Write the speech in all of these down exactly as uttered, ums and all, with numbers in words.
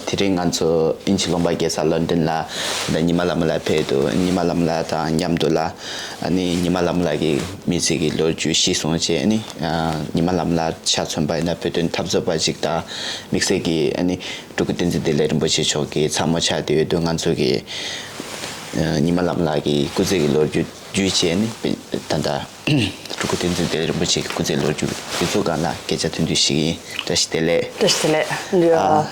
དེ་རིང་ང་ཚོ་དབྱིན་ཇི་ལུང་པ་རྒྱལ་ས་ལོན་ཌོན་ལ་ད་ཉི་མ་ལམ་ལ་ཕེབས་འདུག་ཉི་མ་ལམ་ལ་དང་མཉམ་དུ་ལ་ཨ་ནི་ཉི་མ་ལམ་ལ་གི་མི་ཚེ་གི་ལོ་རྒྱུས་ཤེས་སོང་བྱས། ཨ་ནི་ཉི་མ་ལམ་ལ་ཆ་མཚོན་པ་ཡིན་ན་བོད་དོན་འཐབ་རྩོད་པ་ཅིག་དང་དམིགས་བསལ་གྱི་ཨ་ནི་སྤྲུལ་སྐུ་བསྟན་འཛིན་བདེ་ལེགས་རིན་པོ་ཆེ་མཆོག་གི་ཚ་མོ་ཆགས་བསྡད་ཡོད་དུས། ང་ཚོ་གི་ཉི་མ་ལམ་ལགས་ཀྱི་སྐུ་ཚེ་གི་ལོ་རྒྱུས་བརྒྱུད་བྱས་ནས་ད་ལྟ་སྤྲུལ་སྐུ་བསྟན་འཛིན་བདེ་ལེགས་རིན་པོ་ཆེ་གི་སྐུ་ཚེ་ལོ་རྒྱུས་དེ་ཚོ་སྒང་ལ་སྐད་ཆ་ཐོན་དུས་ཤིག་ཡིན། བཀྲ་ཤིས་བདེ་ལེགས། བཀྲ་ཤིས་བདེ་ལེགས། འདི་ཨ་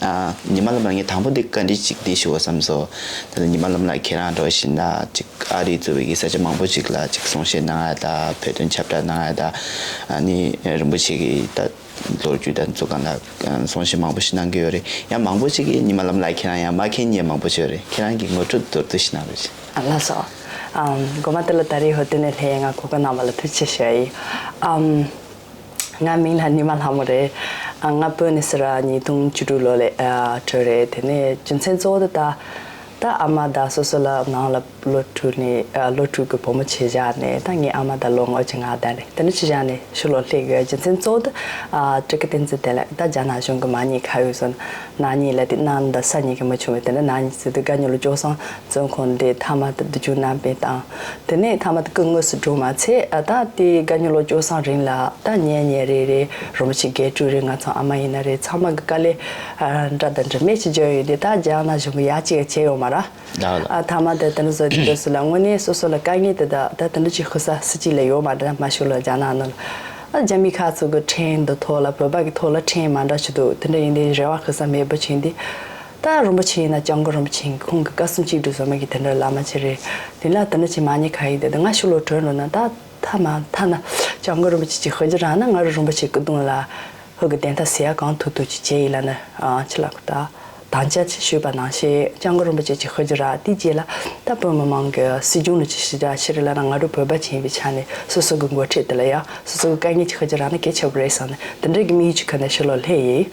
ཨ་ཉི་མ་ལམ་ལགས་ངས་དང་པོ་འདི་བཀའ་འདྲི་ཅིག་འདི་ཞུ་བ་བསམ་སོང་། ད་ལྟ་ཉི་མ་ལམ་ལགས་ཁྱེད་རང་འདྲ་བ་ཞིག་ན་ཅིག་ཨ་རི་གཙོས་པའི་གི་ས་ཆ་མང་པོ་ཅིག་ལ་ཅིག་གསུང་བཤད་གནང་ཡ་ད་བོད་དོན་ཁྱབ་བསྒྲགས་གནང་ཡ་ད་ཨ་ནི་རིན་པོ་ཆེ་གི་ད་ལོ་རྒྱུས་དང་ཚོ་གང་ལ་གསུང་བཤད་མང་པོ་ཞིག་གནང་གི་ཡོད་རེད། ཡང་མང་པོ་ཞིག་གིས་ཉི་མ་ལམ་ལགས་ཁྱེད་རང་ཡང་མ་མཁྱེན་མཁན་མང་པོ་ཞིག་ཡོད་རེད། ཁྱེད་རང་གིས་ངོ་སྤྲོད་མདོར་བསྡུས་ཤིག་གནང་རོགས་ཞུ། ཨ་ལགས་སོ། ཨམ། འགོ་མ་དེ་ལ་ད་རེས་འོ་དེ་ནས་སླེབས་ཡས་ང་གོ་སྐབས་གནང་བ་ལ་ཐུགས་རྗེ་ཆེ་ཞུ་ཡ་ཡིན། ཨམ། ང་མིང་ལ་ཉི་མ་ལྷ་མོ་རེད། ཨ་ང་བོད་ནས་སི་ར་ཉིས་སྟོང་བཅུ་དྲུག་ལོ་ལ་ཨ་བྲོས་རེད། དེ་ནས་རྒྱུ་མཚན་གཙོ་བོ་དེ་ད་ད་ཨ་མ་ད་སོ་སོ་ལ་ནང་ལ་ལོ་དྲུག་ནས་ཨ་ལོ་དྲུག་གི་བུ་མོ་བྱས་བཞག་ནས། ད་ངའི་ཨ་མ་ད་ལོ་ངོ་བཅོ་ལྔ་ལྡན་རེད། དེ་ནས་ཕྱི་རྒྱལ་ནས་ཕྱི་ལོགས་སླེབས་ཡོད། རྒྱུ་མཚན་གཙོ་བོ་དེ་ཨ་སྤྲུལ་སྐུ་བསྟན་འཛིན་བདེ་ལེགས་ད་རྒྱ་ནག་གཞུང་གི་མ་ཉེས་ཁ་གཡོགས་སོང་། ནག་ཉེས་ལབ་དེ་གནང་ད་ས་ཉིད་ཀྱི་མི་བྱུང་བས། དེ་ནས་ནག་ཉེས་ཟེར་དུས་དགའ་ཉེ་ལོ་སྐྱོ་སང་བཙོན་ཁང་འདི་མཐའ་མ་དེ་བསྡུ་སྐྱོང་གནང་བས་དང་། དེ་ནས་མཐའ་མ་དེ་སྐུ་དངོས་སུ་འགྲོ་མ་ཚད་ཨ་ད་དེ་དགའ་ཉེ་ལོ་སྐྱོ་སང་རིང་ལ་ད་ཉེ་ཉེ་རེ་རེ་རིན་པོ་ཆེ་དགེ་ཕྲུག་རེ་ང་ཚོ་ཨ་མ་ཡིན་ན་རེ་ཚང་མ་གི་དཀའ་ལས་ཨ་འདྲ་དང་འདྲ་མེད་ཅིག་བརྗོད་ཡོད་དེ། ད་རྒྱ་ནག་གཞུང་གི་ཡ་གཅིག་བྱས་ཡོད་མ་ར། ལགས་ལགས། ཨ་མཐའ་མ་དེ་དེ་འདྲ་བཟོ་དུས་སྐབས་སུ་ལ་དངོས་གནས་སོ་སོ་ལ་དཀའ་ངལ་དེ་ད་ད་དེ་འདྲ་ཅིག་ཤི་ས་སྲིད་སྤྱི་ལ་ཡོད་མ་རེད། མ་ཤོར་ལ་རྒྱ་ནག་ནང་ལ་ཨ་རྒྱ་མི་ཁ་ཚུགས་གི་ཁྲིམས་འདི་ཐོག་ལ་བོད་པ་གི་ཐོག་ལ་ཁྲིམས་མ་འདྲ་ཞིག་འདུག་དེ་འདྲ་ཡིན་དུས་རེ་བ་ཤི་ས་མེད་པ་ཕྱིན་དེ། ད་རིན་པོ་ཆེ་ཡིན་ན་སྐྱབས་མགོན་རིན་པོ་ཆེ་ཁོང་གི་བཀའ་གསུང་གཅིག་སྒྲིལ་བཟོ་མ་གི་དེ་འདྲ་བླ་མ་ཆེ་རེད། དེ་ལ་དེ་འདྲ་ཅིག་མ་ཉེས་ཁ་གཡོགས་དེ་ད་ང་ཕྱི་ལོགས་བྲོས་འགྲོ་ན་ད་མཐའ་མ་མཐའ་ན་སྐྱབས་མགོན་རིན་པོ་ཆེ་ཅིག་ཤི་རྒྱུ་རག་ན་ང་རང་རིན་པོ་ཆེ་སྐུ་གདུང་ལ་ཧུ་གི་བདེན་མཐའ་གསལ་ཡ་གང་ཐུབ་ཐུབ་ཅིག་བྱས་ཡིན་ལ་ནི་ཨ་ཅི་ལ་གོ་ད་དམ་བཅའ་ཅིག་ཞུས་པ་ནང་བཞིན་སྐྱབས་མགོན་རིན་པོ་ཆེ་ཅིག་ཤི་རྒྱུ་རག་དེའི་རྗེས་ལ་ད་བོད་མི་མང་གི་སྲིད་སྐྱོང་ལ་ཅིག་ཞི་དྲག་ཕྱིར་ལ་ན་ང་རང་བོད་པ་ཅིག་ཡིན་པའི་ཆ་ནས་སོ་སོ་གི་འགོ་ཁྲིད་དེ་ལ་ཡ་སོ་སོ་གི་དཀའ་ངལ་ཅིག་ཤི་རྒྱུ་རག་ན་གལ་ཆེ་བོ་རེད་བསམ་ནས་དེ་འདྲའི་གི་དམིགས་ཡུལ་ཅིག་ཁ་ནས་ཕྱི་ལོགས་སླེབས་ཡིན།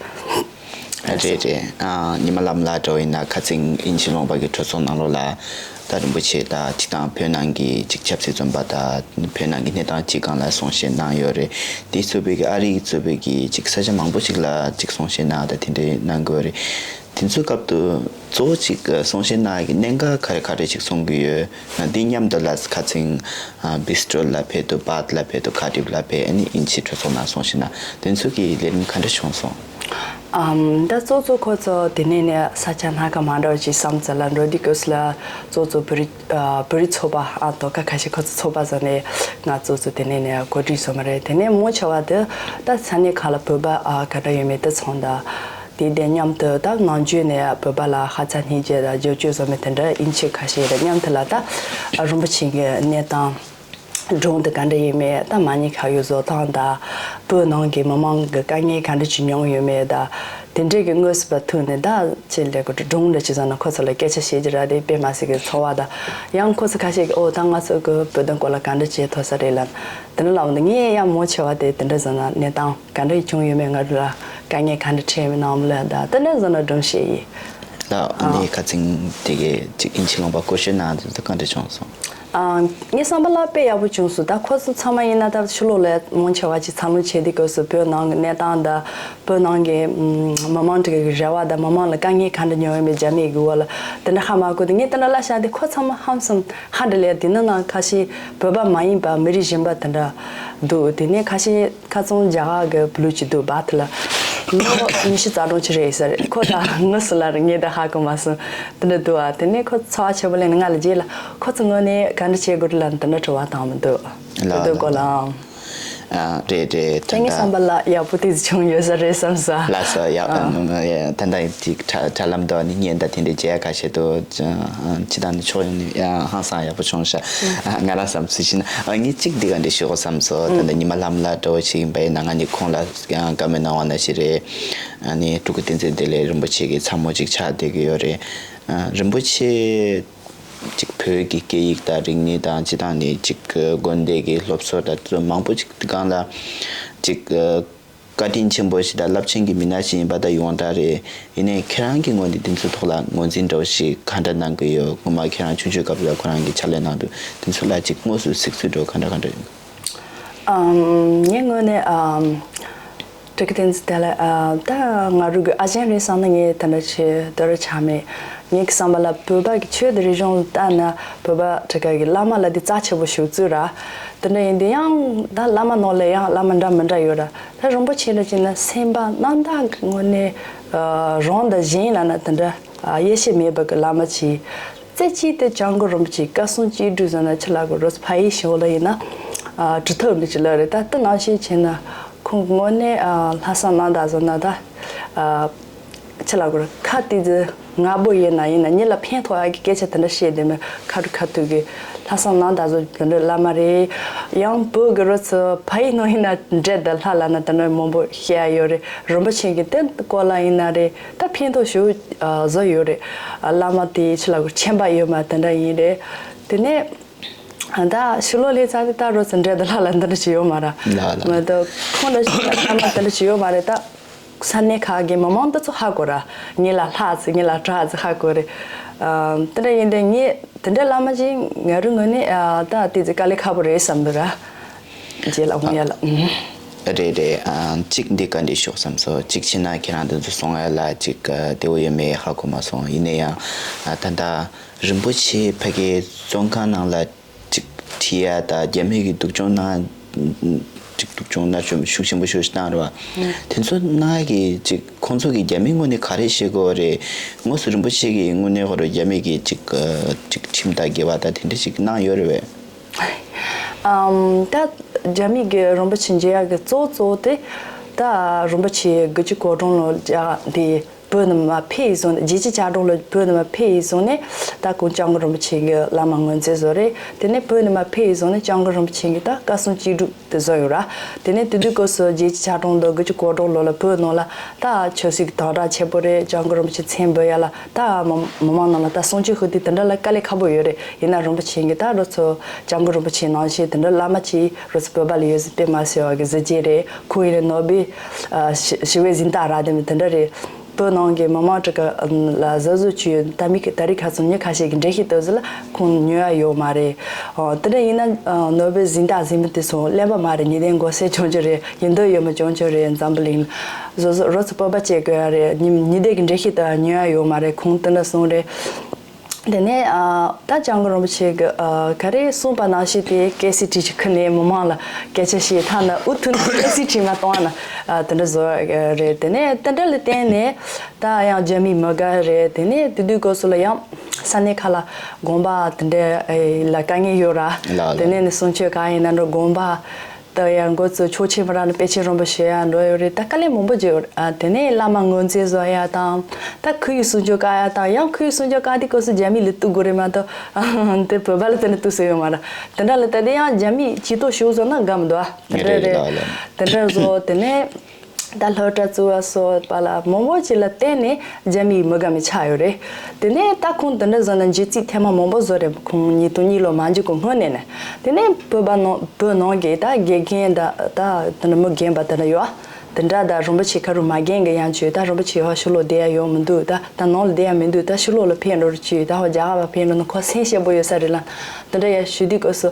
རེད་རེད། ཨ་ཉི་མ་ལམ་ལགས་འདྲ་བོ་ཡིན་ན་ཁ་སང་དབྱིན་ཇི་ལུང་པ་གི་གྲོས་ཚོགས་ནང་ལོགས་ལ་ད་རིན་པོ་ཆེ་ད་སྤྱིར་བཏང་བོད་ནང་གི་ཅིག་ཆབ་སྲིད་བཙོན་པ་དང་བོད་ནང་གི་གནས་སྟངས་སྤྱི་སྒང་ལ་གསུང་བཤད་གནང་ཡོད་རེད། དེ་གཙོས་པའི་གི་ཨ་རི་གཙོས་པའི་གི་ཅིག་ས་ཆ་མང་པོ་ཅིག་ལ་ཅིག་གསུང་བཤད་གནང་ད་དེ་འདྲའི་གནང་དགོས་རེད། དེ་ཚོའི་སྐབས་དུ་གཙོ་བོ་ཅིག་གསུང་བཤད་གནང་ཡ་གི་གནད་འགག་ག་རེ་ག་རེ་ཅིག་གསུང་གི་ཡོད། འདི་མཉམ་དུ་ལ་ཁ་སང་ཨ་སྦིས་ཏྲོ་ལ་ཕེབས་དུས་བཱད་ལ་ཕེབས་དུས་ཁ་ཊིབ་ལ་ཕེབས་ཨ་ནི་དབྱིན་ཇིའི་གྲོས་ཚོགས་ནང་གསུང་བཤད་གནང་དེ་ཚོ་གི་ལས་རིམ་ག་འདྲ་བྱུང་སོང་། ཨམ། ད་གཙོ་གཙོ་ཁོ་ཚོ་དེ་ནས་ནས་ས་ཆ་སྣ་ཁ་མ་འདྲ་བ་ཅིག་བསམ་ཚུལ་ལ་འགྲོ་དུས་སྐབས་སུ་ལ་གཙོ་གཙོ་བོད་རིགས་ཨ་བོད་རིགས་ཚོགས་པ་ཨ་དོ་ཀ་ཁ་ཤས་ཁོ་ཚོ་ཚོགས་པ་བཟོ་ནས་ང་གཙོ་གཙོ་དེ་ནས་ནས་གོ་སྒྲིག་བཟོ་མ་རེད། དེ་ནས་མང་ཆེ་བ་དེ་ད་ས་གནས་ཁག་ལ་བོད་པ་ཨ་ག་འདྲ་ཡོད་མེད་དེ་ཚང་ད་དེ་དེ་མཉམ་དུ་ད་ནང་ཆོས་ནས་བོད་པ་ལ་ཧ་ཚ་སྙིང་རྗེ་དང་རྒྱབ་སྐྱོར་བཟོ་མི་དེ་འདྲ་ཨིན་ཆི་ཁ་ཤས་རེད། མཉམ་དུ་ལ་ད་རིན་པོ་ཆེ་གི་གནས་སྟངས་སྒྲུང་དེ་ག་འདྲ་ཡིན་མེད་ད་མ་ཉེས་ཁ་གཡོགས་བཟོ་སྟངས་དང་བོད་ནང་གི་མི་མང་གི་དཀའ་ངལ་ག་འདྲ་ཅིག་མྱོང་ཡོད་མེད་ད་དེ་འདྲས་ཀྱི་དངོས་སུ་བ་ཐུག་ནས་ད་ཅི་ལས་གོ་སྒྲུང་འདྲ་ཅིག་བཟོ་ན་ཁོ་ཚོ་ལ་སྐད་ཆ་བཤད་ཀྱི་ར་དེ་དཔེ་མ་སྲིད་ཀྱི་ཚོར་བ་དང་ཡང་ཁོ་ཚོ་ཁ་ཤས་ཀྱིས་ཨོ་ད་ང་ཚོ་གི་བོད་དོན་སྐོར་ལ་ག་འདྲ་བྱེད་ཐུབ་ས་རེད་ལབ་དེ་འདྲ་ལབ་འདུག་ངས་ཡང་མང་ཆེ་བ་དེ་དེ་འདྲ་བཟོ་ན་གནས་སྟངས་ག་འདྲ་བྱུང་ཡོད་མེད་ང་རུ་ལ་དཀའ་ངལ་ག་འདྲ་འཕྲད་མེད་ནམ་ལབ་ད་དེ་འདྲ་བཟོ་ན་སྒྲུང་བཤད་ཡིན། ལགས་ཨ་ནི་ཁ་སང་དེ་གའི་ཅིག་དབྱིན་ཇི་ལུང་པ་སྐོར་ཞིག་གནང་དུས་ད་ག་འདྲ་བྱུང་སོང་། ཨ། ངའི་བསམ་པ་ལ་དཔེ་ཡག་པོ་བྱུང་སོང་། ད་ཁོ་ཚོ་ཚང་མ་ཡིན་ན་ད་ཕྱི་ལོགས་ལ་མང་ཆེ་བ་ཅིག་འཚར་ལོངས་བྱས་དུས་སྐབས་སུ་བོད་ནང་གི་གནས་སྟངས་དང་བོད་ནང་གི་མི་མང་དེ་གའི་རེ་བ་དང་མི་མང་ལ་དཀའ་ངལ་ག་འདྲ་མྱོང་ཡོད་མེད་རྒྱ་མིའི་གི་འོག་ལ་དེ་འདྲ་ཧ་མ་གོ་དུས་ངས་དེ་འདྲ་ལབ་བཞག་དུས་ཁོ་ཚང་མ་ཧམ་སོང་། ཧ་འདྲ་ལས་དེ་ནང་ན་ཁ་ཤས་བོད་པ་མ་ཡིན་པ་མི་རིགས་གཞན་པ་དེ་འདྲ་འདུག་དེ་ནས་ཁ་ཤས་ཁ་ཚོན་རྒྱ་གར་གི་བླུགས་ཀྱི་འདུག་བཱད་ལ་ལོ་ཉི་ཤུ་རྩ་གྲངས་ཅིག་རེད་ཟེར། ཁོ་ད་དངོས་སུ་ལ་ངས་ད་ཧ་གོ་མ་སོང་། དེ་འདྲ་འདུག་ཨ། དེ་ནས་ཁོ་ཚོར་བ་ཆེ་པོ་ལེན་ང་ལ་རྗེས་ལ་ཁོ་ཚོ་ངོས་ནས་ག་འདྲ་བྱེད་དགོས་རེད་ལབ་དེ་འདྲ་དྲི་བ་བཏང་མི་འདུག་ལ་དེ་ལ་སྐོར་ལའང་། ཨ་རེད་རེད། ད་ངའི་བསམ་པ་ལ་ཡག་པོ་ཏོག་ཙམ་བྱུང་ཡོད་ས་རེད་བསམ་ས། ལགས་སོ་ཡག་ཨ། ད་ལྟ་ཅིག་དྲ་དྲ་ལམ་དུ་ནི་བརྙན་དང་དེ་འདྲའི་མཇལ་ཁ་ཤས་འདུག་སྤྱི་བཏང་ནི་ཕྱོགས་ཡོངས་ནས་ཡང་ཧང་སང་ཡག་པོ་བྱུང་ཤག་ང་རང་བསམ་ཚུལ་བྱས་ན་ཨ་ངས་གཅིག་འདི་ག་འདྲ་ཞུ་དགོས་བསམ་སོང་། ད་ལྟ་ཉི་མ་ལྷ་མོ་ལགས་འདྲ་བོ་ཞིག་ཡིན་པ་ཡིན་ན་ང་ནི་ཁོང་ལ་ཡང་བཀའ་མོལ་གནང་བ་ནང་བཞིན་རེད། ཨ་ནི་སྤྲུལ་སྐུ་བསྟན་འཛིན་བདེ་ལེགས་རིན་པོ་ཆེ་གི་ཚ་མོ་ཅིག་ཆགས་བསྡད་ཀྱི་ཡོད་རེད། ཨ་རིན་པོ་ཆེ་ཅིག་བོད་ཀྱི་སྐད་ཡིག་དང་རིག་གནས་དང་སྤྱི་བཏང་ནས་ཅིག་དགོན་སྡེ་གི་སློབ་གསོ་དང་དེ་ཚོ་མང་པོ་ཅིག་སྒང་ལ་ཅིག་བཀའ་དྲིན་ཆེན་པོ་ཞིག་དང་རླབས་ཆེན་གྱི་མི་སྣ་ཞིག་ཡིན་པ་ད་ཡོངས་གྲགས་རེད། ཡིན་ནའི་ཁྱེད་རང་གི་ངོས་ནས་དེ་ཚོའི་ཐོག་ལ་ངོས་འཛིན་འདྲ་བོ་ཞིག་ག་འདྲ་གནང་གི་ཡོད། སྔོན་མ་ཁྱེད་རང་ཆུང་ཆུང་སྐབས་ལ་ཁོ་རང་གི་ཕྱག་ལས་གནང་དུས་དེ་ཚོ་ལ་ཅིག་དངོས་སུ་གཟིགས་ཚུལ་འདྲ་བོ་ག་འདྲ་ག་འདྲ་ཡོད། ཨམ། ངའི་ངོས་ནས་ཨམ། དྲུག་གི་དེ་ཚོ་དེ་ལ་ཨ། ད་ང་རུ་གི་ཨ་ཅན་རེད་བསམ་ན་ངས་དེ་འདྲ་བྱེད་འདོད་ར་ཆགས་མེད། ངའི་བསམ་པ་ལ་བོད་པ་གི་ཆོས་དང་རིག་གཞུང་ལ་བལྟས་ན་བོད་པ་དྲུག་གི་བླ་མ་ལ་དེ་རྩ་ཆེ་པོ་ཞུ་ཚུལ་ར། དེ་འདྲ་ཡིན་དུས་ཡང་ད་བླ་མ་ནང་ལ་ཡང་བླ་མ་འདྲ་མི་འདྲ་ཡོད་ར། ད་རིན་པོ་ཆེ་འདྲ་བྱས་ན་སེམས་པ་རྣམ་དག་གི་ངོས་ནས་ཨ། རང་དང་གཞན་ལབ་ན་དེ་འདྲ་ཨ། དབྱེ་ཞིབ་མེད་པ་གི་བླ་མ་ཅིག་རྩེ་གཅིག་ཏུ་སྐྱབས་མགོན་རིན་པོ་ཆེའི་བཀའ་གསུང་བཅས་སྒྲུབ་ཟེར་ན་ཆི་ལ་གོ་རོ་ཕ་ཡི་ཞོ་ལ་ཡིན་ན། ཨ། གྲུབ་ཐོབ་འདི་ཅི་ལ་རེད། ད་ལྟ་ནང་བཞིན་བྱས་ན་ཁོང་གི་ངོས་ནས་ཨ། ལྷག་བསམ་རྣམ་དག་བཟོ་ན་ད། ཨ། ཆི་ལ་གོ་རོ་ཁ་ཏི་ཙི་ང་པོ་ཡིན་ན་ཡིན་ན་མྱི་ལ་ཕན་ཐོགས་ཡག་གི་སྐད་ཆ་དེ་འདྲ་བཤད་དེ་མི་ཁ་ཐུག་ཁ་ཐུག་གི་ལྷག་བསམ་རྣམ་དག་བཟོ་དེ་འདྲ་བླ་མ་རེད། ཡང་བོད་གི་རོ་ཚོ་ཕ་ཡི་ནང་ཡིན་ན་འདྲེ་དང་ལྷ་ལ་ན་དེ་འདྲ་མང་པོ་བཤད་ཡ་ཡོད་རེད། རིན་པོ་ཆེ་གི་དེ་སྐོར་ལ་ཡིན་ན་རེད། ད་ཕན་ཐོགས་ཞུ་བཟོ་ཡོད་རེད། བླ་མ་དེ་ཕྱི་ལ་མཁྱེན་པ་ཡོད་མ་དེ་འདྲ་ཡིན་རེད། དེ་ནས་ད་ཕྱི་ལོགས་ལས་ཚ་དེ་ད་རོ་ཚོ་འདྲེ་དང་ལྷ་ལ་འདི་འདྲ་ཞིག་ཡོད་མ་ར། ལ་ལ། མ་གཏོགས་ཁོང་འདྲ་ཞིག་ལ་བླ་མ་དེ་འདྲ་ཞིག་ཡོད་མ་རེད་ད། ས་གནས་ཁག་གི་མི་མང་འདི་ཚོ་ཧ་གོ་ར། ངེད་ལ་ལྷ་ཚོ་ངེད་ལ་བྲག་ཚོ་ཧ་གོ་རེད། དེ་འདྲ་ཡིན་དུས་ངས་དེ་འདྲ་བླ་མ་ཅིག་ང་རུ་ངོས་ནས་ད་དེ་ཚོ་དཀའ་ལས་ཁག་པོ་རེད་བསམ་འདུག་ར། རྗེས་ལ་འོང་ཡ་ལ། རེད་རེད། ཨ། གཅིག་འདི་བཀའ་འདྲི་ཞུ་བསམ་སོང་། གཅིག་བྱས་ན་ཁྱེད་རང་འདི་ཚོ་གསུང་ཡ་ལ་གཅིག་ཨ། བདེ་བོ་ཡོད་མེད་ཧ་གོ་མ་སོང་། ཡིན་ན་ཡང་ཨ། ད་ལྟ་རིན་པོ་ཆེ་ཕ་གིའི་བཙོན་ཁང་ནང་ལ་གཅིག་ཁྲིད་ཡ་ད་རྒྱ་མི་གི་སྡུག་སྦྱོང་གནང་། གཅིག་སྡུག་སྦྱོང་མནར་གཅོད་ཤུགས་ཆེན་པོ་ཞིག་བཏང་རེད་བ། དེ་ཚོ་གནང་ཡ་གི་གཅིག་ཁོང་ཚོ་གི་རྒྱ་མིའི་ངོས་ནས་ག་རེ་བྱེད་དགོས་རེད། དངོས་སུ་རིན་པོ་ཆེ་གི་དངོས་གནས་ཁོ་རང་རྒྱ་མི་གི་གཅིག་ཨ། གཅིག་ཁྲིམས་ཐག་བརྒལ་བ་ད་དེ་འདྲ་ཞིག་གནང་ཡོད་རེད་བས། ཨམ། ད་རྒྱ་མི་གི་རིན་པོ་ཆེ་མཇལ་ཡག་གི་གཙོ་བོ་གཙོ་བོ་དེ་ད་རིན་པོ་ཆེ་དགུ་བཅུ་གོ་གྲངས་ལོ་རྒྱ་དེ་བོད་ནས་མར་ཕེབས་ཡིན་སོང་ནས་རྒྱལ་སྤྱི་བཅའ་ཁྲིམས་ལ་བོད་ནས་མར་ཕེབས་ཡིན་སོང་ནས་ད་ཁོང་སྐྱབས་མགོན་རིན་པོ་ཆེ་གི་བླ་མ་ངོས་འཛིན་བཟོ་རེད། དེ་ནས་བོད་ནས་མར་ཕེབས་ཡིན་སོང་ནས་སྐྱབས་མགོན་རིན་པོ་ཆེ་གི་ད་བཀའ་གསུང་བཅས་སྒྲུབ་དེ་བཟོ་ཡོད་ར། དེ་ནས་དེ་དུས་སྐབས་སུ་རྒྱལ་སྤྱི་བཅའ་ཁྲིམས་དང་དགུ་བཅུ་གོ་གྲངས་ལོ་ལ་བོད་ནང་ལ་ད་ཆབ་སྲིད་ཀྱི་དམ་དྲག་ཆེ་པོ་རེད། སྐྱབས་མགོན་རིན་པོ་ཆེ་མཚན་འབོད་ཡ་ལ་ད་མི་མི་མང་ནང་ལ་ད་གསུང་ཆོས་ཤོད་དུས་དེ་འདྲ་ལ་དཀའ་ལས་ཁག་པོ་ཡོད་རེད། ཡིན་ན་རིན་པོ་ཆེ་གིས་ད་རོ་ཚོ་སྐྱབས་མགོན་རིན་པོ་ཆེ་ནང་བཞིན་དེ་འདྲ་བླ་མ་ཅིག་རོ་ཚོ་བོད་པ་ལ་ཡོད་ཟེར་དཔེ་མ་སྲིད་པ་གི་གཟི་བརྗིད་རེད། ཁོང་ཡིན་ནོ་བེལ་ཞི་བའི་གཟེངས་རྟགས་རག་དེ་མི་དེ་འདྲ་རེད། བོད་ནང་གི་མི་མང་དྲུག་ག་ལ་གཟབ་གཟབ་བྱས་ཡོད། ད་མི་གི་ད་རེས་ཁ་སང་མི་ཁ་ཤས་ཀྱི་འགྲེལ་བཤད་ལྟོས་ཟེར་ལ་ཁོང་ཉོ་ཡ་ཡོད་མ་རེད། ཨོ། དེ་འདྲ་ཡིན་ན་ཨ། ནོ་བེལ་གཟེངས་རྟགས་ཟིན་པ་དེ་ཚོ་གླེན་པ་མ་རེད། ཉི་ལྡན་མགོ་སེར་བྱུང་རྒྱུ་རེད། ཡིན་འདོད་ཡོད་མ་བྱུང་རྒྱུ་རེད། འཛམ་བུ་གླིང་བཟོ་བཟོ་རོ་ཚོ་བོད་པ་བྱེད་དགོས་ཡ་རེད། ཉི་ཉི་ལྡན་གྱི་འགྲེལ་བཤད་ལྟོས་ཉོ་ཡ་ཡོད་མ་རེད། ཁོང་དེ་འདྲ་གསུངས་རེད། དེ་ནས་ཨ། ད་སྐྱབས་མགོན་རིན་པོ་ཆེ་གི་ཨ། ག་རེ་གསུངས་པ་ནང་བཞིན་དེ་གལ་སྲིད་བྲིས་ཀྱི་ཁུ་ནས་མི་མང་ལ་སྐད་ཆ་བཤད་ཐ་ན་ཨུ་ཐུ་ནས་གལ་སྲིད་བྲིས་མ་གཏོང་ན་ཨ། དེ་འདྲ་བཟོ་རེད། དེ་ནས་དེ་འདྲ་ལ་བརྟེན་ནས་ད་ཡང་རྒྱ་མི་མི་དགའ་རེད། དེ་ནས་དེ་དུས་སྐབས་སུ་ལ་ཡང་ས་གནས་ཁག་ལ་དགོན་པ་དེ་འདྲ་ལ་དཀའ་ངལ་ཡོད་ར། ལགས་ལགས། དེ་ནས་ནི་གསུང་ཆོས་གང་ཡིན་ན་འགྲོ་དགོན་པ། ད་ཡང་འགོ་ཚུགས་ཆོག་མཆན་མ་རག་ན་དཔེ་ཆ་རིན་པོ་ཆེ་ཡང་འགྲོ་ཡོད་རེད། ད་དཀའ་ལས་མང་པོ་བརྒྱབ་ཡོད་རེད། ཨ། དེ་ནས་བླ་མ་ངོས་འཛིན་བཟོ་ཡ་དང་། ད་ཁུ་ཡི་གསུང་ཆོས་བཀག་ཡ་དང་། ཡང་ཁུ་ཡི་གསུང་ཆོས་བཀག་དུས་སྐབས་སུ་རྒྱ་མི་ལ་གཏུག་དགོས་རེད་མ་གཏོགས་དེ་བོད་པ་ལ་དེ་འདྲ་གཏུག་ས་ཡོད་མ་རེད། དེ་འདྲ་ལ་ད་དེ་ཡང་རྒྱ་མི་ཇུས་གཏོགས་ཞུ་བཟོ་ན་དགའ་མི་འདུག་ཨ། དེ་འདྲ་རེད། རེད་ལགས་ལགས། དེ་འདྲ་བཟོ་དེ་ནས། ད་སློབ་གྲྭ་བཙུགས་པ་སོགས་པ་ལ་མང་པོ་ཅིག་ལ་བརྟེན་ནས་རྒྱ་མིའི་མི་དགའ་མི་ཆགས་ཡོད་རེད། དེ་ནས་ད་ཁོང་དེ་འདྲ་བཟོ་ན་བྱེད་རྩིས་ཐེངས་མ་མང་པོ་བཟོ་རེད། ཁོང་ཉིས་སྟོང་གཉིས་ལོ་མ་འཇིག་གོང་སྔོན་ནས་ནས། དེ་ནས་བོད་པ་ནང་བོད་ནང་གི་ད་དགེ་རྒན་ད་ད་དེ་འདྲ་མི་རྒན་པ་དེ་འདྲ་ཡོད་ཨ། དེ་འདྲ་ད་རིན་པོ་ཆེ་ཁ་རུ་མ་རྒན་གི་ཡང་བྱོས། ད་རིན་པོ་ཆེ་ཧོ་ཕྱི་ལོགས་བསྡད་ཡ་ཡོད་མི་འདུག་ད་ད་ནང་ལ་བསྡད་ཡ་མི་འདུག་ད་ཕྱི་ལོགས་ལ་ཕེབས་འགྲོ་རུ་བྱོས། ད་ཧོ་རྒྱ་གར་བ་ཕེབས་འགྲོ་ན་ཁོ་སེམས་སྐྱིད་པོ་ཡོད་ས་རེད་ལ། དེ་འདྲ་ཡ་ཞུ་དུས་སྐབས་སུ་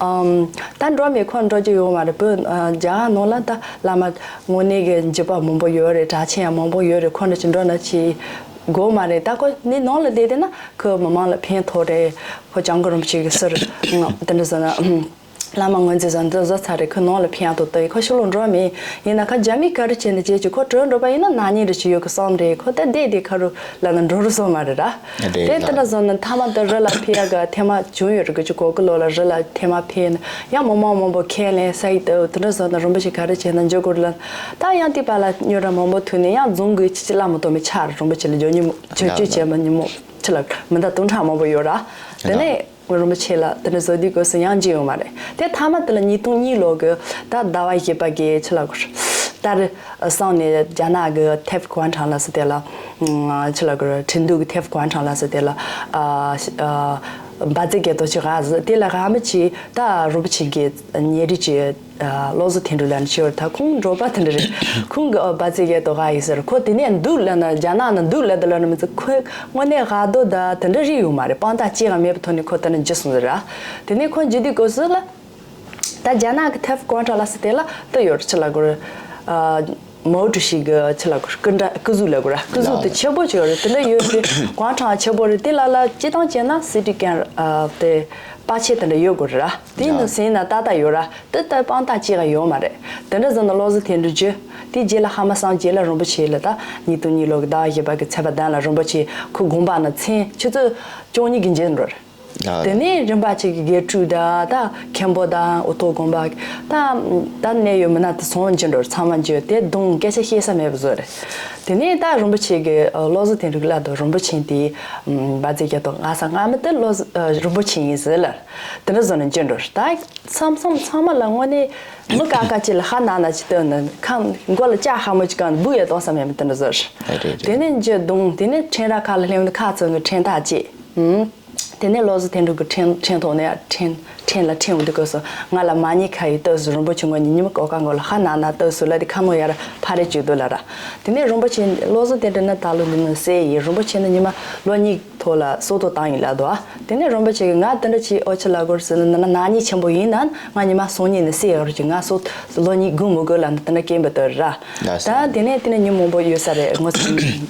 ཨམ། ད་འགྲོ་མེད་ཁོ་འགྲོ་རྒྱུ་ཡོད་མ་རེད། བོད་རྒྱ་གར་ནང་ལ་ད་བླ་མ་དངོས་གནས་ཀྱི་འཇིགས་པ་མང་པོ་ཡོད་རེད། གྲགས་ཆེན་ཡང་མང་པོ་ཡོད་རེད། ཁོ་འདྲ་ཅིག་འགྲོ་ན་ཅིག་དགོས་མ་རེད། ད་ཁོ་ནི་ནང་ལ་བསྡད་བསྡད་ན་ཁོ་མི་མང་ལ་ཕན་ཐོགས་རེད། ཁོ་སྐྱབས་མགོན་རིན་པོ་ཆེ་གི་ཟུར་དེ་འདྲ་ཟེར་ན་བླ་མ་ངོས་འཛིན་ཟེར་འདི་བཟོ་ཚར་རེད། ཁོ་ནང་ལ་ཕན་ཡག་ཏུ་ལྟ་ཡི། ཁོ་ཕྱི་ལོགས་འགྲོ་མེད། ཡིན་ན་ཁ་རྒྱ་མི་ག་རེ་བྱས་ནས་བྱེད་ཀྱི་ཁོ་བྲོས་འགྲོ་པ་ཡིན་ན་ནག་ཉེས་རེ་ཅིག་ཡོད་གི་བསམ་རེད། ཁོ་ད་བསྡད་བསྡད་ཁ་རུ་ལ་ན་འགྲོ་རུ་སོང་མ་རེད་ར། རེད་དེ་ལྟ་ལ་ན་བཟོ་ན་མཐའ་མ་ད་རི་ལ་ཕེབས་ཡག་གི་ཐེངས་མ་བྱུང་ཡོད་རེད། དགུ་བཅུ་གོ་དགུ་ལོ་ལ་རི་ལ་ཐེངས་མ་ཕེབས་ནས་ཡང་མི་མང་མང་པོ་ཁས་ལེན་ས་ཡི་ལྟ་བུ་དེ་འདྲ་བཟོ་ན་རིན་པོ་ཆེ་ག་རེ་བྱས་ན་འཇོག་དགོས་རེད་ལ། ད་ཡང་དེ་པ་ལ་ཉོ་ར་མང་པོ་ཐུག་ནས་ཡང་རྫོང་གི་ཅི་ཅི་བླ་མ་དོ་མི་ཆག་རེད། རིན་པོ་ཆེ་ལ་འཇོག་ཉིན་མོ་ཆོས་སྤྱོད་བྱས་མ་ཉིན་མོ་ཆི་ལ་མི་འདའ་སྟོང་ཕྲག་མང་པོ་ཡོད་ར། དེ་ནས་རིན་པོ་ཆེ་ལ་དེ་འདྲ་བཟོ་དུས་སྐབས་སུ་ཡང་བརྗེད་ཡོད་མ་རེད། དེ་མཐའ་མ་དེ་ལ་ཉིས་སྟོང་གཉིས་ལོ་གི་ད་ཟླ་བ་བཞི་པ་གི་ཆི་ལ་གོ་ད་རེ་སང་ནས་རྒྱ་ནག་གི་ཐེབས་གོང་ཁྲང་ལ་སི་དེ་ལ་ཆི་ལ་གོ་ཁྲིན་ཏུའུ་གི་ཐེབས་གོང་ཁྲང་ལ་སི་དེ་ལ་འབའ་ཙེ་གེ་ཏོ་ཆི་ག་ཟི་དེ་ལ་ག་མི་ཆི་ད་རིན་པོ་ཆེ་གི་ཉེ་རིགས་ཀྱི་བློ་བཟང་དོན་གྲུབ་ལ་ནི་ཆེ་བར་ད་ཁོང་འབྲོག་པ་དེ་འདྲ་རེད། ཁོང་གི་འབའ་ཙེ་གེ་ཏོ་ག་ཡིན་ཟེར། ཁོ་དེ་ནས་འདུག་ལ་ན་རྒྱ་ནག་ན་འདུག་ལ་དེ་ལ་ནི་མི་ཚེ་ཁོ་དངོས་གནས་ཧ་དོ་ད་དེ་འདྲ་རིགས་ཡོད་མ་རེད། དཔང་རྟགས་ཅི་ཡང་མེད་པའི་ཐོག་ནས་ཁོ་དེ་ནས་འཇི་སོང་ཟེར་ར། དེ་ནས་ཁོ་འཇི་དུས་སྐབས་སུ་ལ་ད་རྒྱ་ནག་གི་ཐེབས་གོང་ཁྲང་ལ་སི་དེ་ལ་ལྟ་ཡོད་ཆི་ལ་གོ་རེད། མའོ་ཀྲུའུ་ཞི་གི་ཆི་ལབ་དགོས་རེད། སྐུ་འདྲ་སྐུ་གཟུགས་ལབ་དགོས་རེད། སྐུ་གཟུགས་དེ་ཆེ་པོ་ཅིག་ཡོད་རེད། དེ་འདྲ་ཡོད་དུས་ཀོང་ཁྲང་ཆེ་པོ་རེད། དེ་ལ་ལ་སྤྱིར་བཏང་བྱས་ན་སི་ཊི་སྐེན་དེ་པར་ཆས་དེ་འདྲ་ཡོད་དགོས་རེད་ར། དེ་ནི་ཟིན་ན་ཏག་ཏག་ཡོད་ར། དེ་ལྟར་དཔང་རྟགས་ཅིག་ཡང་ཡོད་མ་རེད། དེ་འདྲ་ཟེར་ན་བློ་གཟུ་དོན་གྲུབ་རྒྱུ། དེ་རྗེས་ལ་ཧ་མ་སངས་རྗེས་ལ་རིན་པོ་ཆེ་ལ་ད་ཉིས་སྟོང་གཉིས་ལོ་གི་ཟླ་བ་བཞི་པ་གི་ཚེས་པ་བདུན་ལ་རིན་པོ་ཆེ་ཁོ་དགོངས་པ་ན་མཚན་ཆུ་ཚོད་བཅུ་གཉིས་ཀྱི་འགྱེལ་འགྲོ་རེད། དེ་ནས་རིམ་པ་གཅིག་གི་དགེ་ཕྲུག་དང་ད་མཁན་པོ་དང་འུ་ཐུག་དགོན་པ་ད་ད་གནད་ཡོད་མི་སྣ་དེ་ཚོ་འགྱུར་འགྲོ་ཚང་མ་འགྱུར་དེ་གདོང་སྐད་ཆ་བཤད་ས་མེད་པ་བཟོ་རེད། དེ་ནས་ད་རིན་པོ་ཆེ་གི་བློ་གཟུ་དོན་གྲུབ་ལ་དང་རིན་པོ་ཆེ་དེ་བ་ཙེ་རྒྱ་དང་ང་ས་སྔ་མི་དེ་བློ་གཟུ་རིན་པོ་ཆེ་ཡིན་ཟེར་ལ་དེ་འདྲ་བཟོ་ནས་འགྱུར་འགྲོ་ད་མཚམས་མཚམས་ཚང་མ་ལ་དངོས་གནས་མི་ཀ་ཀ་ཅིག་ལ་ཧ་ན་ན་ཅིག་བཏོན་ནས་ཁ་མགོ་ལ་ལྕགས་ཧ་མོ་ཅིག་གང་འབུ་ཡ་གཏོང་ས་མེད་མི་དེ་འདྲ་བཟོ་རེད། དེ་ནས་འགྱུར་གདོང་དེ་ནས་ཕྲེང་ར་ཁ་ལ་སླེབས་ནས་ཁ་ཚོན་གི་ཕྲེང་ཐག་བཅད། དེ་ནས་བློ་གཟུ་དོན་གྲུབ་ཀྱི་ཕྲེང་ཕྲེང་ཐོག་ནས་ཕྲེང་ཕྲེང་ལ་ཕྲེང་འུ་དུ་བཀོད་སོང་། ང་ལ་མ་ཉེས་ཁ་ཡི་ལྟོས་སུ་རིན་པོ་ཆེ་ངོ་ཉིད་ཉི་མ་ཀོ་ཀ་མགོ་ལ་ཧ་ན་ན་ལྟོས་སུ་ལ་དེ་ཁ་མོ་ཡ་ར་ཕ་རེ་བཅུག་འདུག་ལ་ར། དེ་ནས་རིན་པོ་ཆེ་བློ་གཟུ་དོན་གྲུབ་ནི་ད་ལོ་འདི་ནི་སེ་ཡི་རིན་པོ་ཆེ་ནི་ཉི་མ་ལོ་གཉིས་ཐོག་ལ་སོ་ཐོ་བཏང་ཡིན་ལ་དོ། དེ་ནས་རིན་པོ་ཆེ་གི་ང་དེ་འདྲ་ཆེ་ཨོ་ཆེ་ལ་གོར་སི་ནི་ན་ན་ཉེས་ཆེན་པོ་ཡིན་ན་ང་ཉི་མ་སོང་ཉིན་ནི་སེ་ཡ་རུ་ཅིག་ང་སོ་ལོ་གཉིས་དགུ་མི་དགོས་ལ་ནི་དེ་འདྲ་སྐྱེན་པ་དོ་ར། ད་དེ་ནས་དེ་ནས་ཉི་མོ་པོ་ཡོད་ས་རེད་ངོ་ཚ།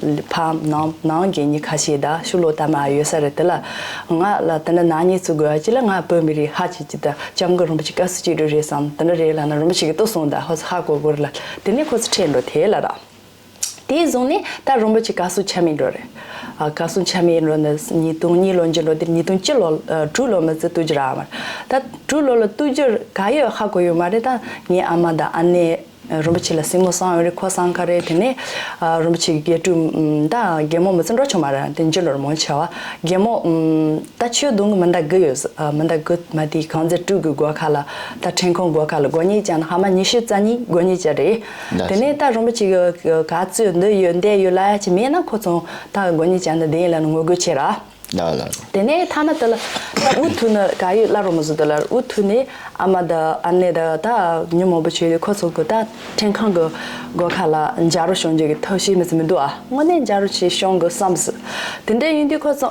ཕ་ནང་ནང་གི་ཉི་ཁ་ཤས་ད་ཤུ་ལོ་ད་མ་ཡོད་ས་རེད། དེ་ལ་ང་ལ་དེ་འདྲ་ན་ཉེས་ཚུ་དགོས་ཅི་ལ་ང་བོད་མི་རིགས་ཧ་ཅི་ཅི་ད་ལྕམ་གི་རིན་པོ་ཆེ་དཀའ་སུ་ཅི་རུ་རེད་བསམ་དེ་འདྲ་རེད་ལ་ན་རིན་པོ་ཆེ་གི་ཏོ་སོང་ད་ཧོ་ཧ་གོ་གོ་ར་ལ་དེ་ནས་ཁོ་ཚོ་ཁྲལ་འགྲོ་དེ་ལ་ར། དེ་བཟུང་ནས་ད་རིན་པོ་ཆེ་དཀའ་སུ་ཆ་མེད་འགྲོ་རེད། ཨ་དཀའ་སུ་ཆ་མེད་འགྲོ་ནས་ཉིས་སྟོང་གཉིས་ལོ་འཇི་འགྲོ་དེ་ཉིས་སྟོང་བཅུ་ལོ་ཨ་དྲུག་ལོ་མི་ཚེ་ཏུ་ཅི་ར་མ་ད་དྲུག་ལོ་ལ་ཏུ་ཅི་ག་ཡོད་ཧ་གོ་ཡོད་མ་རེད། ད་ངའི་ཨ་མ་དང་ཨ་ནེ། རིན་པོ་ཆེ་ལ་སྲིང་མོ་སང་ཡོད་རེད། ཁོ་སང་ཁ་རེད། དེ་ནས་ཨ་རིན་པོ་ཆེ་གི་དགེ་ཕྲུག་ད་རྒན་མོ་མི་ཚེ་འགྲོ་ཆོག་མ་རེད། དེ་འཇི་འགྲོར་མོ་ཆེ་བ་རྒན་མོ་ད་ཆོས་གདོང་གི་མི་འདའ་གི་ཡོད་ས་མི་འདའ་གི་མ་དེ་གང་ཚེ་དྲུག་གི་སྒོ་ཁ་ལ་ད་ཁྲེང་ཁོང་སྒོ་ཁ་ལ་སྒོ་ཉིས་ཅན་ཧ་མ་ཉི་ཤུ་རྩ་གཉིས་སྒོ་ཉིས་ཅན་རེད། དེ་ནས་ད་རིན་པོ་ཆེ་གི་ག་ཚོད་འདི་ཡོད་འདས་ཡོད་ལ་ཡ་ཅི་མེད་ན་ཁོ་ཚོ་ད་སྒོ་ཉིས་ཅན་དུ་བསྡད་ཡིན་ལ་ནི་ངོ་རྒོལ་ཆེ་ར། ལགས་ལགས། དེ་ནས་ཐ་མ་དེ་ལ་ད་འུ་ཐུག་ནི་ག་ཡོད་སླར་རོ་མི་བཟོ་དེ་ལ་འུ་ཐུག་ནས་ཨ་མ་དང་ཨ་ནེ་དང་ད་ཉི་མོ་བུ་ཆོས་དེ་ཁོ་ཚོ་གི་ད་ཁྲེང་ཁང་གི་སྒོ་ཁ་ལ་འཇའ་རོ་ཤོང་རྒྱུ་གི་ཐབས་ཤེས་མི་ཚེ་མི་འདུག་ཨ། དངོས་གནས་འཇའ་རོ་ཆེ་ཤོང་གི་བསམ་སི། དེ་འདྲ་ཡིན་དུས་ཁོ་ཚོ་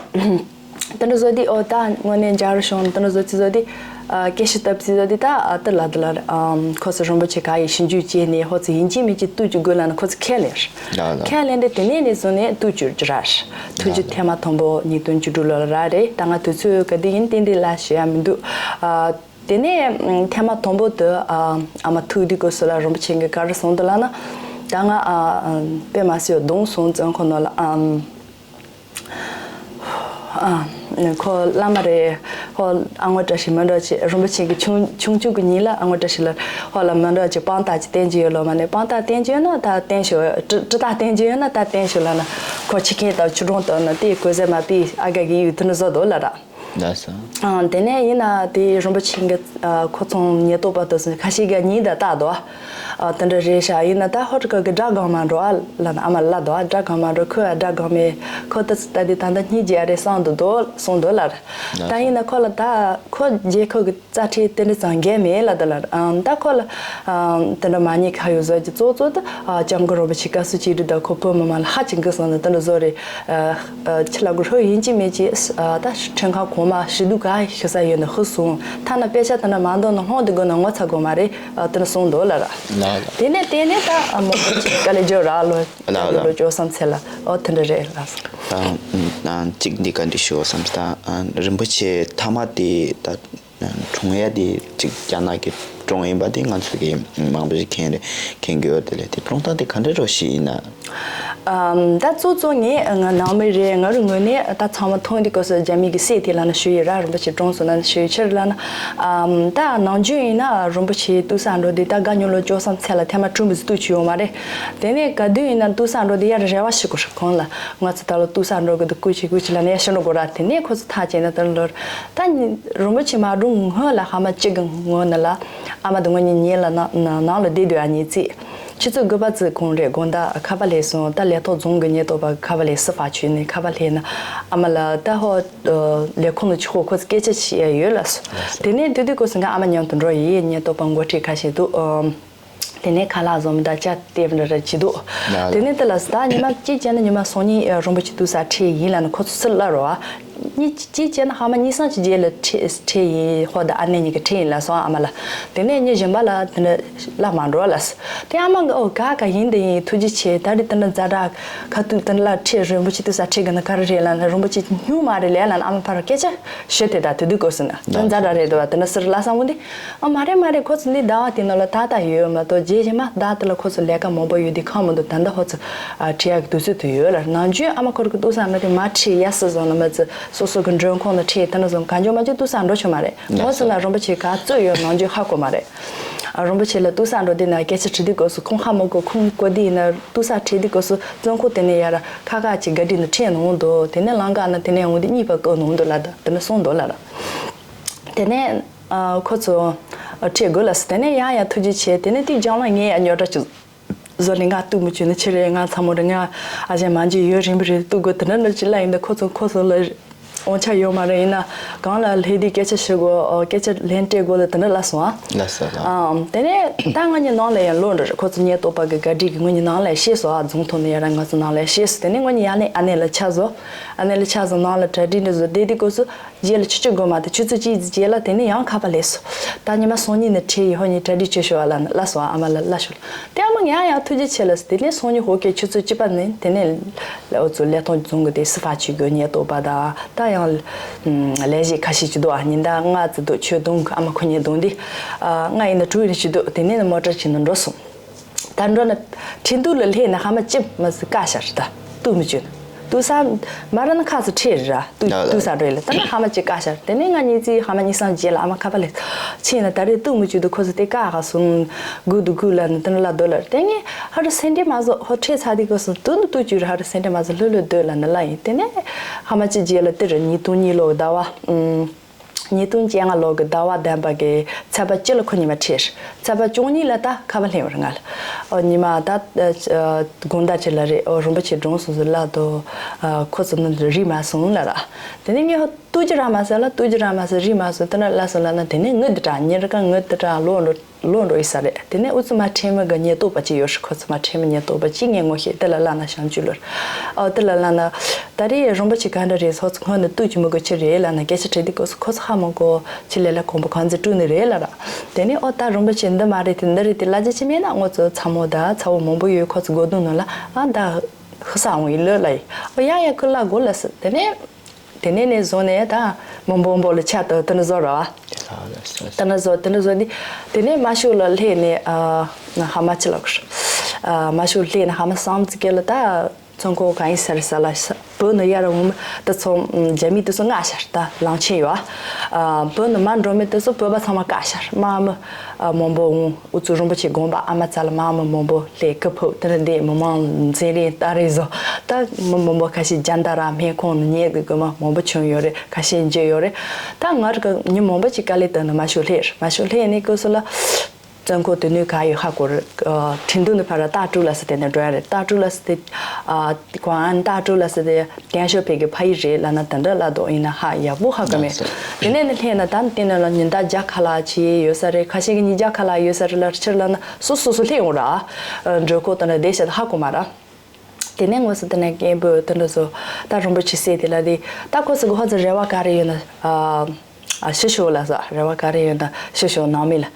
དེ་འདྲ་བཟོ་དུས་ཨོ་ད་དངོས་གནས་འཇའ་རོ་ཤོང་དེ་འདྲ་བཟོ་ཚི་བཟོ་དུས་ཨ་སྐད་ཤུ་སྟབས་ཚི་བཟོ་དུས་ད་ཨ་ཏི་ལ་ཏི་ལ་ཨམ་ཁོ་ཚོ་རིན་པོ་ཆེ་ག་ཡི་ཞིབ་འཇུག་བྱས་ནས་ཧོ་ཚི་ཡིན་གཅིག་མིན་གཅིག་ཏུ་ཅིག་དགོས་ལ་ནི་ཁོ་ཚོ་ཁས་ལེན། ལགས་ལགས། ཁས་ལེན་ཏེ་དེ་ནས་ནས་བཟུང་ནས་ཐུགས་བཅུག་རྒྱུ་ར། ཐུགས་རྒྱུ་ཐེངས་མ་དང་པོ་ཉིས་སྟོང་བཅུ་དྲུག་ལོ་ལ་ར་རེད། ད་ང་དུས་ཚོད་ག་དུས་ཡིན་ཏན་ཏན་ལ་ཞུ་ཡ་མི་འདུག་ཨ་དེ་ནས་ཐེངས་མ་དང་པོ་དུ་ཨ་ཨ་མ་ཐུག་དུས་སྐབས་སུ་ལ་རིན་པོ་ཆེ་གིས་ག་རེ་གསུངས་འདུག་ལབ་ན། ད་ང་ཨ་དཔེ་མ་སྲིད་གདོང་སོང་བཙོན་ཁང་ནང་ལ་ཨམ། ཨ། ཁོ་བླ་མ་རེད། ཁོ་ཨ་ངོ་བཀྲ་ཤིས་མི་འགྲོ་ཆེ་རིན་པོ་ཆེ་གི་ཆུང་ཆུང་ཆུང་གི་ཉིན་ལ་ཨ་ངོ་བཀྲ་ཤིས་ལ་ཁོ་ལ་མི་འགྲོ་ཆེ་དཔང་རྟགས་ཀྱི་བསྟན་གྱི་ཡོད་ལོ་མ་ནས་དཔང་རྟགས་བསྟན་གྱི་ཡོད་ན་ད་བསྟན་ཤོག་གྲི་གྲི་རྟགས་བསྟན་གྱི་ཡོད་ན་ད་བསྟན་ཤོག་ལབ་ན་ཁོ་ཁྱི་ཁེན་དང་ཆུ་གྲོང་དང་ན་དེའི་གོས་ཟས་མ་པི་ཨ་ག་གི་ཡུལ་དུ་ནི་བཟོ་དོ་ལ་ར། ལགས་སོ། ཨ་དེ་ནས་ཡིན་ན་དེ་རིན་པོ་ཆེ་གི་ཨ་ཁོ་ཚོང་ཉེ་དོག་པ་དུ་སོང་ཁ་ཤས་ཀྱི་ཉིན་ད་ལྟ་དོ། ཨ་དེ་འདྲ་རེད་ཤག་ཡིན་ན་ད་ཧོ་ཊི་ཀ་གི་དགྲ་སྒང་མ་འགྲོ་ཨ་ལ་ན་ཨ་མ་ལ་དོ་ཨ་དགྲ་སྒང་མ་འགྲོ་ཁོས་ཨ་དགྲ་སྒང་མེད་ཁོ་ད་ད་དེ་ད་ད་སྙིང་རྗེ་ཨ་རེ་སང་དུ་དོ་སོང་དོ་ལ། ད་ཡིན་ན་ཁོ་ལ་ད་ཁོ་རྗེས་ཁོ་གི་རྩ་ཁྲིད་དེ་འདྲ་ཙང་འགན་མེད་ལ་དོ་ལ། ཨ་ད་ཁོ་ལ་ཨ་དེ་འདྲ་མ་ཉེས་ཁ་ཡོད་བཟོ་གི་གཙོ་གཙོ་ད་ཨ་ལྕམ་གི་རོ་བ་ཆི་ཀ་སུ་ཅི་རི་ད་ཁོ་བོད་མི་མང་ལ་ཧ་ཅི་འགི་སོང་ན་དེ་འདྲ་བཟོ་རེད། ཨ་ཨ་ཕྱི་ལ་གུ་ཧྲོ་ཡིན་གཅིག་མིན་གཅིག་ཨ་ད་ཁྲིམས་ཁང་གོང་མ་ཞི་སྡུག་ག་ཤི་ས་ཡོད་ན་ཧུ་སོང་ཐ་ན་དཔེ་ཆ་དེ་འདྲ་མ་འདོན་ན་ཧོང་དེ་དགོས་ན་ངོ་ཚ་དགོས་མ་རེད། ཨ་དེ་འདྲ་གསུངས་འདུག་ལ་ར། ལགས་ལགས། དེ་ནས་དེ་ནས་ད་ཨ་མོ་གཅིག་དཀའ་ལས་བརྗོད་ར་ལོ། ལགས་ལགས། ལོ་བཅོ་བསམ་ཚེ་ལ་ཨོ་དེ་འདྲ་རེད་ལགས། ད་གཅིག་འདི་ག་འདྲ་ཞུ་བསམ་ད་རིན་པོ་ཆེ་ཐ་མ་དེ་ད། གྲོངས་ཡ་དེ་གཅིག་རྒྱ་ནག་གི་གྲོངས་ཡིན་པ་དེ་ང་ཚོ་གི་མང་པོ་ཞིག་མཁྱེན་རེད་མཁྱེན་གྱི་ཡོད་དེ་ལས་དེ་གྲོངས་སྟངས་དེ་ག་འདྲ་རོ་ཞིག་ཡིན་ན། ཨམ་ད་གཙོ་གཙོ་ངས་ང་ནང་མི་རེད། ང་རང་ངོས་ནས་ད་ཚང་མ་མཐོང་དུས་སྐབས་སུ་རྒྱ་མི་གི་སྲས་དེ་ལ་ན་ཞུ་ཡི་ར་རིན་པོ་ཆེ་གྲོངས་སོང་ན་ཞུ་ཡི་ཕྱིར་ལ་ན་ཨམ་ད་ནང་ཆོས་ཡིན་ན་རིན་པོ་ཆེ་ཏུ་ས་འགྲོ་དེ་ད་དགའ་ཉོ་ལོ་བཅོ་བསམ་ཚད་ལ་ཐེངས་མ་གྲུམ་བུ་ཟི་ཏུ་ཆུ་ཡོང་མ་རེད། དེ་ནས་ག་དུས་ཡིན་ན་ཏུ་ས་འགྲོ་དེ་ཡར་རེ་བ་ཞིག་གོ་ཧྲི་ཁོང་ལ་ང་ཚོ་ད་ལོ་ཏུ་ས་འགྲོ་གི་འདུག་སྐུ་མཁྱེན་སྐུ་མཁྱེན་ལ་ནས་ཤི་འགྲོ་དགོས་ར། དེ་ནས་ཁོ་ཚོ་ཐག་བཅད་ན་དེ་ལོར་ད་རིན་པོ་ཆེ་མ་འགྲོ་སྔོན་ལ་ཧ་མ་གཅིག་གི་སྔོན་ནས་ལ་ཨ་མ་དང་ངོ་གཉིས་ཉིན་ལ་ནང་ནང་ལ་བསྡད་སྡོད་ཨ་ཉིན་ཚིག་ཆུ་ཚོད་དགུ་པ་ཙི་གུང་རེད། དགོང་དག་ཁ་པར་སླེབས་སོང་། ད་ལས་ཐོག་རྫོང་གི་ཉེན་རྟོག་པ་ཁ་པར་སླེབས་སི་ཕ་ཆུས་ནས་ཁ་པར་སླེབས་ན་ཨ་མ་ལ་ད་ཧོ་ལས་ཁུངས་ལ་ཆུ་ཁོ་ཁོ་ཚོ་སྐད་ཆ་བཤད་ཡ་ཡོད་ལ་སོ། དེ་ནས་དུས་དུས་སྐབས་སུ་ང་ཨ་མ་མཉམ་དུ་འགྲོ་ཡི་ཉེན་རྟོག་པ་འགོ་ཁྲིད་ཁ་ཤས་འདུག་དེ་ནས་ཁ་ལག་བཟོ་མི་དང་ཅ་དེ་འདྲ་ར་བྱེད་འདུག་ལགས་ལགས། དེ་ནས་དེ་ལ་ཟླ་ཉི་མ་ གཅིག་བྱས་ན་ཉི་མ་སང་ཉིན་རིན་པོ་ཆེ་ཏུ་ས་ཁྲིད་ཡིན་ལབ་ནས་ཁོ་ཚོ་སུ་ལབ་རོ་བ། གཉིས་གཅིག་བྱས་ན་ཧ་མ་གཉིས་སང་གཅིག་རྗེས་ལ་ཁྲིད་ཁྲིད་ཡིན། ཧོ་ད་ཨ་ནེ་གཉིས་ཀྱི་ཁྲིད་ཡིན་ལབ་སོང་ཨ་མ་ལ། དེ་ནས་ཉིན་གཞན་པ་ལ་དེ་འདྲ་ལབ་མ་འགྲོ་ལབ་སོང་། དེ་ཨ་མ་གི་ཨོ་ག་ག་ཡིན་དེ་ཡིན་ཐུགས་རྗེ་ཆེ། ད་རེས་དེ་འདྲ་ཛ་དྲག་ཁ་ཐུག་དེ་འདྲ་ལ་ཁྲིད་རིན་པོ་ཆེ་ཏུ་ས་ཁྲིད་གི་ན་ག་རེ་རེད་ལབ་ན་རིན་པོ་ཆེ་སྙུང་མ་རེད་ལབ་ལབ་ན་ཨ་མ་ཕར་སྐད་ཆ་ཞུ་དེ་ད་དུས་དུས་སྐབས་སུ་ན་དེ་ཛ་དྲག་རེད་འདུག་བ། དེ་འདྲ་སུ་རེད་ལབ་སོང་འོང་དེ། ཨ་མ་རེད་མ་རེད། ཁོ་ཚོ་འདི་ཟླ་བ་དེ་ནང་ལ་ད་ལྟ་ཡོད་མ་གཏོགས་རྗེས་གཞན་མ་ཟླ་དེ་ལ་ཁོ་ཚོ་ལས་ཀ་མང་པོ་ཡོད་དེ་ཁག་མི་འདུག་ད་ལྟ་ཁོ་ཚོ་ཨ་ཁྲིད་ཡག་གི་དུས་ཚོད་དུ་ཡོད་ལ། ནམ་རྒྱུན་ཨ་མ་ཁོ་རང་གི་ཏུ་ས་འགྲོ་དེ་མ་ཁྲིད་ཡ་སི་བཟོ་ན་མ་ཚོ་སོ་སོ་གི་མགྲོན་ཁང་ནང་ཁྲིད་དེ་ནང་བཟོ་གང་བྱུང་མ་བྱུང་ཏུ་ས་འགྲོ་ཆོག་མ་རེད། ང་ཚོ་ན་རིན་པོ་ཆེ་ག་ཚོད་ཡོད་ནམ་རྒྱུན་ཧ་གོ་མ་རེད། ཨ་རིན་པོ་ཆེ་ལ་ཏུ་ས་འགྲོ་དེ་ན་སྐད་ཆ་དྲི་དུས་སྐབས་སུ་ཁོང་ཧ་མ་གོ། ཁོང་གོ་དེ་ཡིན་ན་ཏུ་ས་ཁྲིད་དུས་སྐབས་སུ་བཙོན་ཁོག་དེ་ནས་ཡར་ཁ་ཁ་ཅིག་ག་དྲི་ནང་ཁྲིད་ནང་འདུག་དེ་ནས་ལམ་ཁ་ན་དེ་ནས་འོང་དེ་གཉིས་པ་བཀག་ནང་འདུག་ལ་ད་དེ་ནས་སོང་འདུག་ལ་ད་དེ་ནས། ཨ་ཁོ་ཚོ་ཨ་ཁྲིད་དགོས་ལ་ཟེར། དེ་ནས་ཡང་ཡང་ཐུགས་རྗེ་ཆེ། དེ་ནས་དེའི་རྒྱང་ལ་ངས་ཡང་རྙོག་དྲ་ཅིག་བཟོ་ལེ་ང་ལྟོས་མི་བྱུང་ནི་ཆི་རེད། ང་ཚ་མོ་རེད། ང་ཨ་ཅག་མ་འཇིག་ཡུན་རིང་པོ་རེད་ལྟོས་དགོས། དེ་འདྲ་འདྲ་ཅིག་ལབ་ཡིན་ད་ཁོ་ཚོ་ཁོ་ཚོ་ལ་དབང་ཆ་ཡོད་མ་རེད། ཡིན་ན་གང་ལ་སླེབས་དུས་སྐད་ཆ་ཞུ་དགོས། ཨོ་སྐད་ཆ་ལན་སྤྲད་དགོས་ལ་དེ་འདྲ་ལབ་སོང་ཨ། ལགས་སོ་ལགས། ཨམ་དེ་ནས་ད་ང་གཉིས་ནང་ལ་ཡང་ལོག་འགྲོ་རེད། ཁོ་ཚོ་ཉེན་རྟོག་པ་གི་བཀའ་དྲིན་གྱིས་ང་གཉིས་ནང་ལ་ཤེས་སོང་ཨ། རྫོང་ཐོག་ནས་ཡར་ང་ཚོ་ནང་ལ་ཤེས་སོང་། དེ་ནས་ང་གཉིས་ཡར་ནས་ཨ་ནེ་ལ་ཆ་བཞག་ཨ་ནེ་ལ་ཆ་བཞག་ནང་ལ་གྲ་སྒྲིག་འདྲ་བཟོ་བསྡད་དུས་སྐབས་སུ། རྗེས་ལ་ཆུ་ཚོད་དགུ་མ་དང་ཆུ་ཚོད་གཅིག་རྗེས་ལ་དེ་ནས་ཡང་ཁ་པར་སླེབས་སོང་། ད་ཉི་མ་སང་ཉིན་ནས་ཁྲིད་ཡིན། ཧོ་ཉིན་གྲ་སྒྲིག་བྱེད་ཤོག་ཨ་ལ་ལ་སོང་ཨ་མ་ལ་ལ་ཤོག་དེ་ཨ་མ་ངས་ཡང་ཡང་ཐུགས་རྗེ་ཆེ་ལ་ཟེར། དེ་ནས་སང་ཉིན་ཧོ་ཀའི་ཆུ་ཚོད་གཅིག་པ་ནས་དེ་ནས་ལ་འུ་ཚོ་ལས་ཐོག་རྫོང་གི་དེ་སི་ཕ་ཆུ་གི་ཉེན་རྟོག་པ་དང་ད་ཡང་ལས་བྱེད་ཁ་ཤས་ཅིག་འདུག་ཨ་ཉིན་ཟླ་ལྔ་ཙམ་འདུག་ཆོས་དུང་གི་ཨ་མ་ཁོ་གཉིས་དུང་འདི་ལྔ་ཡིན་ན་དྲུག་ཡིན་ཅིག་འདུག་དེ་ནས་ནི་མོ་ཊ་ཁྱེར་ནས་འགྲོ་སོང་། ད་འགྲོ་ན་ཁྲིན་ཏུའུ་ལ་སླེབས་ན་ཧ་མ་ཅི་མ་ཟི་བཀག་ཤར་ད་ཏུ་མི་བཅུ་ན་ཏུ་ས་མ་ར་ན་ཁ་སི་ཁྲེ་ར་ཏུ་ཏུ་ས་འགྲོ་ཡི་ལ་ད་ན་ཧ་མ་ཅི་བཀག་ཤར། དེ་ནས་ང་གཉིས་ཚེ་ཧ་མ་གཉིས་སང་རྗེས་ལ་ཨ་མ་ཁ་པ་ལས་ཕྱིན་ན་ད་རེས་ཏུ་མི་བཅུ་དུ་ཁོ་སི་དེ་བཀག་ཧ་སོང་གུ་དུ་གུ་ལ་ནི་ཏི་ན་ལ་དོ་ལ་དེ་ངས་ཧ་རུ་སེན་ཏེ་མ་ཟོ་ཧོ་ཁྲེ་ཚ་དི་ཁོ་སི་ཏུ་ནི་ཏུ་བཅུ་ར་ཧ་རུ་སེན་ཏེ་མ་ཟོ་ལྷོད་ལྷོད་སྡོད་ལ་ནི་ལ་ཡིན། དེ་ནས་ཧ་མ་ཅི་རྗེས་ལ་ཏི་རུ་ཉིས་སྟོང་གཉིས་ལོ་ཟླ་བ། ཉིས་སྟོང་བཅོ་ལྔ་ལོ་གི་ཟླ་བ་བདུན་པ་གི་ཚེས་པ་བཅུ་ལ་ཁོ་ཉི་མ་ཁྲིད། ཚེས་པ་བཅུ་གཉིས་ལ་ད་ཁ་པར་སླེབས་པར་ང་ལ། ཨོ་ཉི་མ་ད་དགོང་དག་ཅིག་ལ་རེད། ཨོ་རིན་པོ་ཆེ་གྲོངས་སོང་ཟེར་ལབ་དོ། ཁོ་ཚོ་ནི་རིག་མ་སོང་ལ་ར། དེ་ནས་ངས་ཧོ་ཏུ་ཅི་ར་མ་ཟེར་ལ་ཏུ་ཅི་ར་མ་ཟེར་རིག་མ་སོང་དེ་ན་ལ་སོང་ལ་ན་དེ་ནས་ངུ་དི་དྲག་ཉེ་ར་ཀ་ངུ་དི་དྲག་ལོག་འགྲོ་ལོག་འགྲོ་ཡི་ས་རེད། དེ་ནས་ཨུ་ཚུ་མ་ཁྲེལ་མི་གི་ཉེན་རྟོག་པ་ཅིག་ཡོད་ཧྲི། ཁོ་ཚོ་མ་ཁྲེལ་མི་ཉེན་རྟོག་པ་ཅིག་ངས་ངོ་ཤེས་དེ་ལ་ལ་ན་བྱང་ཆུབ་ལོ་རེད། ཨོ་དེ་ལ་ལ་ན། ད་རེས་རིན་པོ་ཆེ་ག་འདྲ་རེད། སོ་སོ་སྔོན་ནས་ཏུ་ཅི་མི་དགོས་ཆི་རེད་ལབ་ན་སྐད་ཆ་དྲིས་དུས་སྐབས་སུ་ཁོ་ཚོ་ཧ་མ་གོ། ཆི་ལས་ལ་གོམ་པ་གང་ཚེ་དཀྲུག་ནི་རེད་ལ་ར། དེ་ནས་ཨོ་ད་རིན་པོ་ཆེ་འདི་མ་རེད་དེ་འདི་རེད་དེ་ལ་ཅི་ཆི་མེད་ན་ངོ་ཚོ་ཚ་མོ་ད་ཚ་བོ་མང་པོ་ཡོད་ཁོ་ཚོ་སྒོ་དུང་ནང་ལ་ཨ་ད་ཧི་ས་འོང་ཡི་ལོས་ལ་ཡི། ཨོ་ཡ་ཡ་ཁུ་ལ་གོ་ལ་སི་དེ་ནས་དེ་ནས་ནས་བཟུང་ནས་ད་མོ་འབོ་འབོ་ལ་ཆ་ཏོ་དེ་ནས་བཟོ་ར་བ། དེ་ནས་བཟོ་དེ་ནས་བཟོ་ནི་དེ་ནས་མ་ཤོ་ལ་སླེབས་ནས་ཨ་ཧ་མ་ཆི་ལ་གོ་ཧྲ། ཨ་མ་ཤོ་སླེབས་ནས་ཧ་མ་སང་ཙི་ཀེ་ལ་ད། ཚོང་ཁང་གང་ཡིན་ཟེར་ས་ལ་ས་བོད་ནས་ཡར་འོང་མི་དེ་ཚོ་རྒྱ་མི་དེ་ཚོ་མངགས་ཤར་ད་ལང་ཆེན་ཡོད་ཨ། བོད་ནས་མར་འགྲོ་མི་དེ་ཚོ་བོད་པ་ཚང་མ་བཀག་ཤར་དམག་མི་མང་པོ་འོང་ཨུ་ཚུགས་རིན་པོ་ཆེ་དགོངས་པ་ཨ་མ་རྩ་ལ་དམག་མི་མང་པོ་སླེབས་སྐུ་ཕུབ་དེ་འདྲ་འདི་མི་མང་འཛིན་རིང་ལྟ་རེས་བཟོ་ད་མི་མང་པོ་ཁ་ཤས་རྒྱ་མདའ་ར་སྨན་ཁང་ནས་ཉལ་དགོས་དགོས་མ་མང་པོ་བྱུང་ཡོད་རེད། ཁ་ཤས་འཇུས་ཡོད་རེད། ད་ང་ར་གི་མི་མང་པོ་ཅིག་དཀའ་ལས་དེ་ནས་མ་ཤོ་སླེབས་མ་ཤོ་སླེབས་ནས་སྐུ་སུ་ལ། བཙོན་ཁང་དེ་ནས་ག་ཡོད་ཧ་གོ་རེད། ཁྲིན་ཏུའུ་ནས་ཕར་ཏ་ཀྲུའུ་ལ་སི་དེ་ནས་འགྲོ་ཡ་རེད། ཏ་ཀྲུའུ་ལ་སི་དེ་ཀོང་ཨན་ཏ་ཀྲུའུ་ལ་སི་དེ་ཀན་ཤོ་ཕེ་གི་ཕ་ཡུལ་རེད་ལབ་ན་དེ་འདྲ་ལབ་འདུག་ཡིན་ན་ཧ་ཡག་པོ་ཧ་གོ་མེད། དེ་ནས་ནི་སླེབས་ན་ད་ནི་དེ་ནས་ལ་ཉིན་ལྟར་བརྒྱ་ཁ་ལག་ཅིག་ཡོད་ས་རེད། ཁ་ཤས་ཀྱི་ཉིན་བརྒྱ་ཁ་ལག་ཡོད་ས་རེད་ལ་ཕྱིར་ལབ་ན་སོ་སོ་སོ་སླེབས་འོང་ར། འགྲོ་ཁོ་དེ་འདྲ་བསྡད་ཤག་ཧ་གོ་མ་ར། དེ་ནས་དངོས་སུ་དེ་ནས་སྐད་འབོད་དེ་འདྲ་བཟོ། ད་རིན་པོ་ཆེ་སྲས་དེ་ལ་དེ་ད་ཁོ་ཚོ་གི་ཧོ་ཚོ་རེ་བ་ག་རེ་ཡོད་ན་ཨ། ཨ་ཤི་ཤོ་ལ་ས་རེ་བ་ག་རེ་ཡོད་ན་ཤི་ཤོ་ནང་མི་ལ།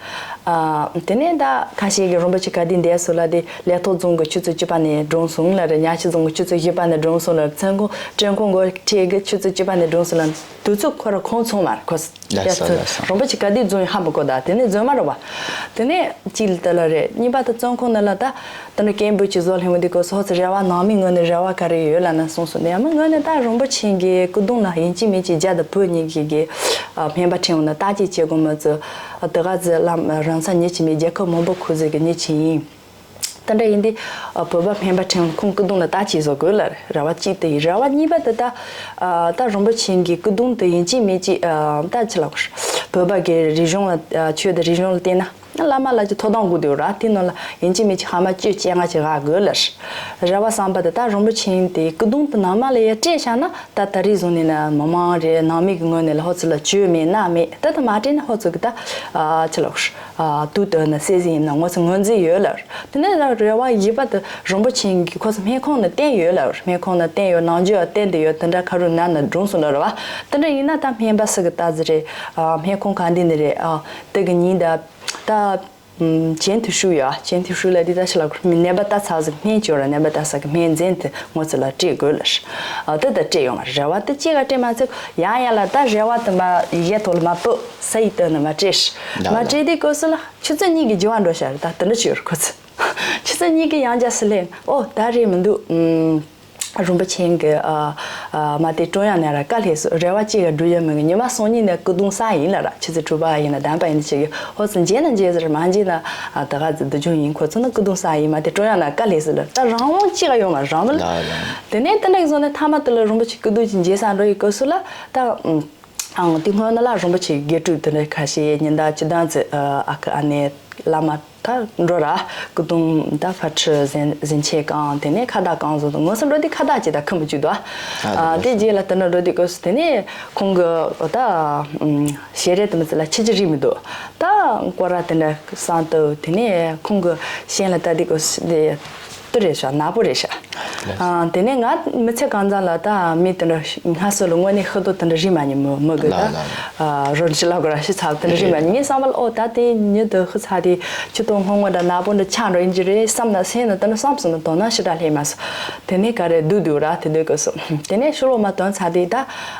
ཨ་དེ་ནས་ད་ཁ་ཤས་ཀྱི་རིན་པོ་ཆེ་ག་དུས་འདས་སོ་ལ་དེ་ལས་ཐོག་རྫོང་གི་ཆུ་ཚོད་བཅུ་པ་ནས་འགྲོ་སོང་ལ་རེ་ཉ་ཆུ་རྫོང་གི་ཆུ་ཚོད་བཞི་པ་ནས་འགྲོ་སོང་ལ་ཚན་ཁོང་ཀྲན་ཁོང་གི་ཁྲིད་གི་ཆུ་ཚོད་བཅུ་པ་ནས་འགྲོ་སོང་ལ་དུས་ཚོད་ཁོ་ར་ཁོང་ཚང་མར་ཁོ་ལགས་སོ་ལགས་སོ། རིན་པོ་ཆེ་ག་དུས་རྫོང་ཡིན་ཧ་མི་གོ་ད་དེ་ནས་རྫོང་མ་རེད་བ། དེ་ནས་གཅིག་ལ་དེ་ལ་རེད། གཉིས་པ་དེ་བཙོན་ཁང་ནང་ལ་ད་དེ་ནས་སྐད་འབོད་ཅིག་བཟོ་སླེབས་འོང་དུས་ཁོ་ཚོ་ཚོ་རེ་བ་ནང་མི་ངོས་ནས་རེ་བ་ག་རེ་ཡོད་ལབ་ན་གསུངས་སོང་། དེ་ཡང་མི་ངོས་ནས་ད་རིན་པོ་ཆེ་གི་སྐུ་གདུང་ལ་ཡིན་གཅིག་མིན་གཅིག་རྒྱ་དང་བོད་གཉིས་ཀྱི་གི་སྨན་པ་ཁྲིད་འོང་ན་བརྟག་དཔྱད་བྱེད་དགོས་མ་ཚོ་དེ་ག་ཚོ་ལམ་རང་ས་ཉིད་ཀྱི་མི་རྒྱལ་ཁབ་མང་པོ་ཁུ་ཚོ་གི་ཉིད་ཀྱི་ཡིན། དེ་འདྲ་ཡིན་དུས་བོད་པ་སྨན་པ་ཁྲིད་འོང་ཁོང་སྐུ་གདུང་ལ་བརྟག་དཔྱད་བཟོ་དགོས་ལ་རེ་བ་གཅིག་དེ་ཡིན། རེ་བ་གཉིས་པ་དེ་ད་ད་རིན་པོ་ཆེ་གི་སྐུ་གདུང་དེ་ཡིན་གཅིག་མིན་གཅིག་ད་ཅི་ལ་བོད་པ་གི་རིག་གཞུང་ལ་ཆོས་དང་རིག་གཞུང་ལ་བལྟས་ན། བླ་མ་ལ་ཅིག་ཐོབ་ཐང་དགོས་འདུག་ར། དེ་ནང་ལ་ཡིན་གཅིག་མིན་གཅིག་ཧ་མ་གཅོད་བཅོ་ལྔ་ཅིག་བཞག་དགོས་ལ། རེ་བ་བསམ་པ་དེ་ད་རིན་པོ་ཆེ་དེ་སྐུ་གདུང་དེ་ནང་མ་ལ་ཡ་སྤྲད་བཞག་ན། ད་ད་རེས་བཟུང་ནས་ན་མི་མང་རེད། ནང་མི་གི་ངོས་ནས་ལ་ཧོ་ཚོ་ལ་བཅོས་མེད་གནང་མེད། ད་ད་མ་སྤྲད་ན་ཧོ་ཚོ་གི་ད་ཨ་ཆི་ལ་ཨ་དུས་དོན་ན་སེ་ཟིན་ཡིན་ན་ངོ་ཚ་ངོས་འཛིན་ཡོད་ལ། དེ་ནས་ད་རེ་བ་བཞི་པ་དེ་རིན་པོ་ཆེ་གི་ཁོ་ཚོ་སྨན་ཁང་ནས་བསྟན་ཡོད་ལ། སྨན་ཁང་ནས་བསྟན་ཡོད། ནང་ཆོས་བསྟན་དེ་ཡོད། དེ་འདྲ་ཁ་རུ་ན་ན་སྒྲུང་གསུང་ལ་རེ་བ། དེ་འདྲ་ཡིན་ན་ད་སྨན་པ་སུ་གི་ལྟ་ཟི་རེད། ཨ་སྨན་ཁང་ག་འདི་ནས་རེད། ཨ་དེ་གི་ཉིན་ད་ད་ཨམ་གྱེན་དུ་ཤུགས་ཡོད། གྱེན་དུ་ཤུགས་ལ་འདི་ད་ཆི་ལ་ནད་པ་ལྟ་ཚར་ཟིག་སྨན་བཅོས་ར། ནད་པ་ལྟ་ས་གི་སྨན་འཛིན་དེ་ངོ་ཚ་ལ་སྤྲད་དགོས་ལ། ཨ་དེ་ད་སྤྲད་ཡོང་བ་རེ་བ་དེ་གཅིག་ག་སྤྲད་མ་ཚད་ཡང་ཡང་ལ་ད་རེ་བ་དེ་མ་ཡེ་ཐོག་ལ་མ་བུད་ས་ཡི་སྟེང་ནས་མ་སྤྲད་ཤི། མ་སྤྲད་དེ་སྐབས་སུ་ལ་ཆུ་ཚོད་གཉིས་ཀྱི་རྒྱུ་བ་འགྲོ་ཤར་ད་དེ་འདྲ་བྱོས་ར་ཁོ་ཚོ། ཆུ་ཚོད་གཉིས་ཀྱི་ཡང་རྒྱ་སི་ལེ་ཨོ་ད་རེད་མི་འདུག་ཨམ། རིན་པོ་ཆེ་གི་ཨ་ཨ་མ་དེ་ཀྲུང་དབྱང་ནས་ར་བཀའ་སླེབས་སོང་། རེ་བ་གཅིག་ག་འགྲུབ་ཡ་མི་གི་ཉི་མ་སང་ཉིན་ནས་སྐུ་གདུང་གསར་ཡིན་ལ་ར། ཆུ་ཚོད་དྲུག་པ་ཡིན་ན་བདམས་པ་ཡིན་ན་ཅིག་གི་ཧོ་ཚོ་མཇལ་ན་མཇལ་ཟེར་མ་མཇལ་ན་ཨ་ད་ག་ཚོད་སྡུག་སྦྱོང་ཡིན། ཁོ་ཚོ་ནི་སྐུ་གདུང་གསར་ཡིན་མ་དེ་ཀྲུང་དབྱང་ནས་བཀའ་སླེབས་སོང་ལ་ད་རང་དབང་གཅིག་ག་ཡོད་མ་རང་མི་ལ། དེ་ནས་དེ་འདྲ་གི་སོང་ནས་མཐའ་མ་དེ་ལ་རིན་པོ་ཆེ་སྐུ་གདུང་གཅིག་མཇལ་ས་འགྲོ་ཡི་སྐབས་སུ་ལ་ད་ཨང་དེ་སྔོན་ན་ལ་རིན་པོ་ཆེ་དགེ་ཕྲུག་དེ་འདྲ་ཁ་ཤས་ཉིན་ཟླ་བཅུ་བདུན་ཙམ་ཨ་ཁུ་ཨ་ནེ་བླ་མ་ད་འགྲོ་ར། སྐུ་གདུང་ད་ཕ་ཁྲི་གཟན་གཟན་ཆས་གང་དེ་ནས་ཁ་བཏགས་གང་བཟོ་དང་ངོ་སོ་འགྲོ་དུས་ཁ་བཏགས་ཅིག་ད་ཁུ་མི་བཅུག་དོ། ཨ་དེ་རྗེས་ལ་དེ་འདྲ་འགྲོ་དུས་སྐབས་སུ་དེ་ནས་ཁོང་གི་ད་ཞལ་རས་དེ་མི་ཚེ་ལ་ཆི་ཆི་རིག་མི་འདུག་ད་སྐོར་ར་དེ་འདྲ་བསང་བཏབ། དེ་ནས་ཁོང་གི་ཤན་ལ་ལྟ་དུས་སྐབས་སུ་དེ་སྟུ་རེད་ཤག་ནག་པོ་རེད་ཤག་ཨ་དེ་ནས་ང་མི་ཚེ་གང་ཚང་ལ་ད་མི་དེ་འདྲ་སྔ་སོ་ལ་དངོས་གནས་ཤི་དོ་དེ་འདྲ་རིག་མ་ཉི་མོ་མི་དགོས་ད། ཨ་རོ་འཇི་ལ་གོ་ར་ཤི་ཚ་དེ་འདྲ་རིག་མ་ཉི་ངའི་བསམ་པ་ལ་ཨོ་ད་དེ་ཉི་དུ་ཤི་ཚ་དེ་ཆུ་ཏོ་སྔོན་ངོ་འདྲ་ནག་པོ་འདྲ་ཆགས་འགྲོ་ཡིན་གྱི་རེད་བསམ་ན་སེམས་ན་དེ་འདྲ་བསམ་སོང་ན་དོ་སྣང་ཞེ་དྲག་སླེབས་མ་སོང་། དེ་ནས་ག་རེ་སྡུག་སྡུག་ར་དེ་འདྲ་གོ་སོང་། དེ་ནས་ཤུ་ལོ་མ་དོན་ཚ་དེ་ད་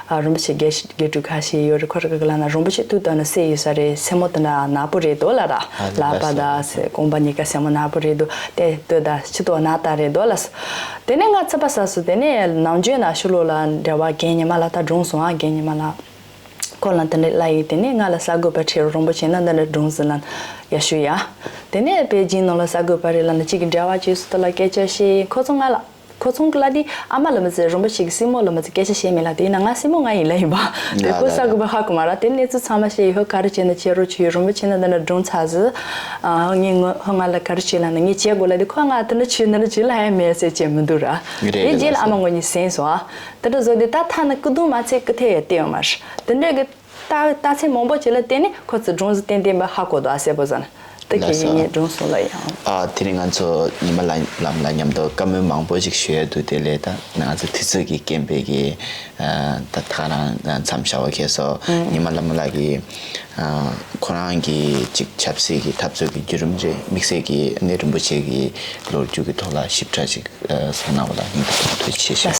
ཨ་རིན་པོ་ཆེ་དགེ་དགེ་ཕྲུག་ཁ་ཤས་ཡོད་རེད། ཁོ་རེ་གི་ལ་ན་རིན་པོ་ཆེ་ཐུགས་དོན་ན་སེ་ཡོད་ས་རེད། སེ་མོ་དེ་འདྲ་ནག་པོ་རེད་དོ་ལ་ར། ལག་པ་ད་སེ་རྐང་པ་གཉིས་ཀ་སེ་མོ་ནག་པོ་རེད་དོ། དེ་ལྟོས་ད་ཆུ་ཏོ་ནག་ད་རེད་དོ་ལ། དེ་ནས་ང་ཚ་པ་ས་སུ་དེ་ནས་ནམ་རྒྱུན་ན་ཤུ་ལོ་ལ་འབྲེལ་བ་རྒན་ཉི་མ་ལ་ད་སྒྲུང་སོང་ཨ་རྒན་ཉི་མ་ལ། ཁོ་ལ་དེ་འདྲ་ལ་ཡིན་དེ་ནས་ང་ལ་གསར་འགོད་པ་ཁྲིད་རོ་རིན་པོ་ཆེ་ན་འདི་འདྲ་སྒྲུང་ཟིན་ལ་ཡ་ཞུ་ཡ། དེ་ནས་པེ་ཅིན་ནང་ལ་གསར་འགོད་པ་རེ་ལ་ན་གཅིག་གི་འབྲེལ་བ་བྱས་སུ་དེ་ལ་སྐད་ཆ་བཤད་ཡིན། ཁོ་ཚོ་ང་ལ་ཁོ་ཚོ་གི་ལ་དེ་ཨ་མ་ལ་མི་ཚེ་རིན་པོ་ཆེ་གི་སྲིང་མོ་ལ་མི་ཚེ་སྐད་ཆ་བཤད་མེད་ལ་དེ་ཡིན་ན་ང་སྲིང་མོ་ང་ཡིན་ལ་ཡིན་པ་དེ་ཁོ་གསར་འགོད་པ་ཧ་གོ་མ་ར། དེ་གནས་ཚུལ་ཚང་མ་བཤད་ཡིན། ཧོ་ག་རེ་བྱས་ན་བྱེད་རོགས་བྱེད་ཡོད། རིན་པོ་ཆེ་ན་འདི་འདྲ་སྒྲུང་ཚར་ཟི། ཨ་ངས་ངོ་ཧོ་ང་ལ་ག་རེ་བྱས་ལ་ན་ངས་བྱེད་དགོས་ལ་དེ་ཁོ་ང་དེ་འདྲ་བྱས་འདི་འདྲ་བྱས་ལ་ཧ་མེད་ཟེར་བྱས་མི་འདུག་ར། རེད་དེ་རེད་རྗེས་ལ་ལགས་ཨ་མ་སོ། ངོ་གཉིས་ཟིན་སོང་ཨ། དེ་འདྲ་བཟོ་དེ་ད་ཐ་ན་སྐུ་གདུང་མ་ཚད་སྐུ་ཐལ་ཡང་བསྟན་ཡོད་མ་རེད། དེ་འདྲ་གི་ལྟ་ལྟ་ཚད་མང་པོ་བྱས་ལ་བརྟེན་ནས་ཁོ་ཚོས་སྒྲུང་ཟིག་ཏན་ཏན་པ་ཧ་གོ་འདུག་ཨ་གསལ་པོ་ཟ་ན། དེ་ལགས་གི་སོ། ངས་སྒྲུང་གསུང་ལ་ཡང་། ཨ་དེ་རིང་ང་ཚོ་ཉི་མ་ལ་ལམ་ལ་མཉམ་དུ་བཀའ་མོལ་མང་པོ་ཞིག་ཞུ་ཡ་འདུག་དེ་ལས་ད་ང་ཚོ་དུས་ཚོད་ཀྱི་རྐྱེན་པས་ཀྱི་ཨ་ད་ད་རང་མཚམས་བཞག་པ་ཁེལ་སོང་། ཨང་། ཉི་མ་ལ་མོ་ལགས་ཀྱིས་ཨ་ཁོ་རང་གི་ཅིག་ཆབ་སྲིད་ཀྱི་འཐབ་རྩོད་ཀྱི་བརྒྱུད་རིམ་རེད། དམིགས་བསལ་གྱི་གནས་རིན་པོ་ཆེ་གི་ལོ་རྒྱུས་ཀྱི་ཐོག་ལ་ཞིབ་ཕྲ་ཞིག་ཨ་གསུངས་གནང་བ་ལ་སྙིང་ཐག་པ་ནས་ཐུགས་རྗེ་ཆེ་ཞུ།